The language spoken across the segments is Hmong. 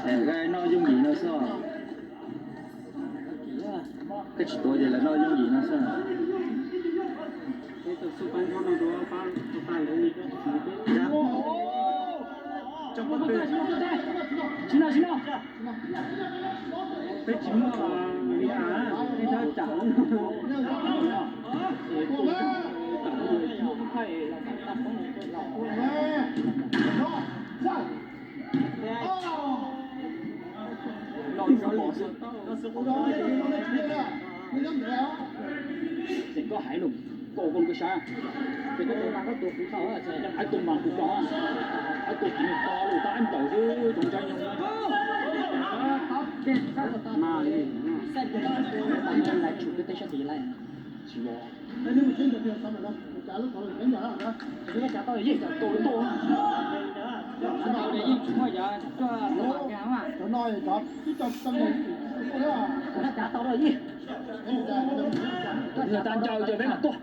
Noj yooj yim no xwb. Koj tsis tuav ces lawv noj yooj yim no xwb. Peb tsis muaj li a, peb txhob cam. Xeem, koj hais lus, koj ua koj sab, ces koj tus mas koj tus kuv tau, hais tus mas kuv tau, hais tus kuv tau lus tau ib npaum xwb, tus ntsa nyoog. Mas li, lais tsum peb teb sab tid lais. Tsis los. Tau tuaj, yeej tsis muaj cov tuaj mas. Kuv tau ncaws ces peb mam tuaj.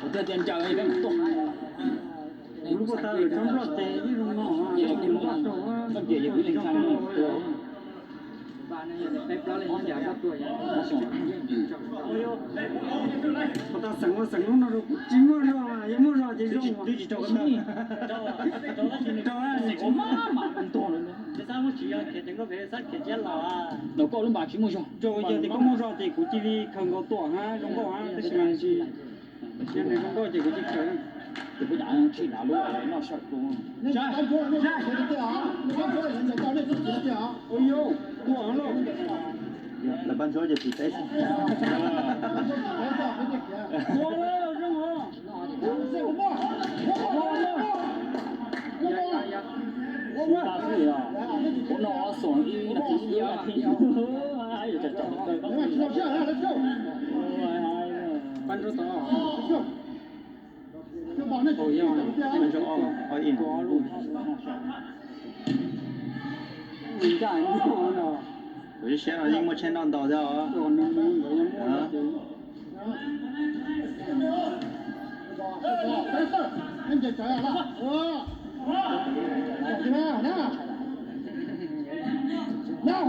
Kuv tias ncaws peb mam tuaj. Lub pob tag lawm tsob nploj ces yeej zoo no. Koj ces yog wb leej xeem tuaj. Pob tag xeem ua xeem lub no rau kuv tsis muaj zog, yog muaj zog ces zoo. Twb tsis rau koj tag. Rau xeem ua maj mam ntuag lawm. Rau koj lub npas tsis muaj zog. Rau yog tias koj muaj zog ces kuv cia li khaws nkaus tuaj hab zoo nkauj hab, tab sis mas yog nws zoo nkauj ces kuv cia li khaws. Ces kuv cam tsis dav lub noj sawm tu. Sab, sab. Ua yau, tua lawm. Lawv pab ntsuab ces tsis teb. Tua lawm, zoo os. Xub ta xwb os. Kuv noj xoom ib nas this ib nas this. Pab ntsuab tod. Kuv siab no yeej muaj tsheb noj ntau thiab os. Rau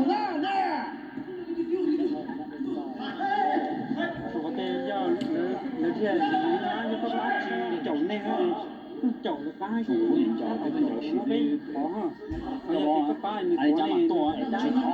qhov tej yog lawv thiaj nyob yog koj pab tsis caum neeg, caum lawv pab ces peb muab peb qhov, yog tias koj pab nws tuav ne.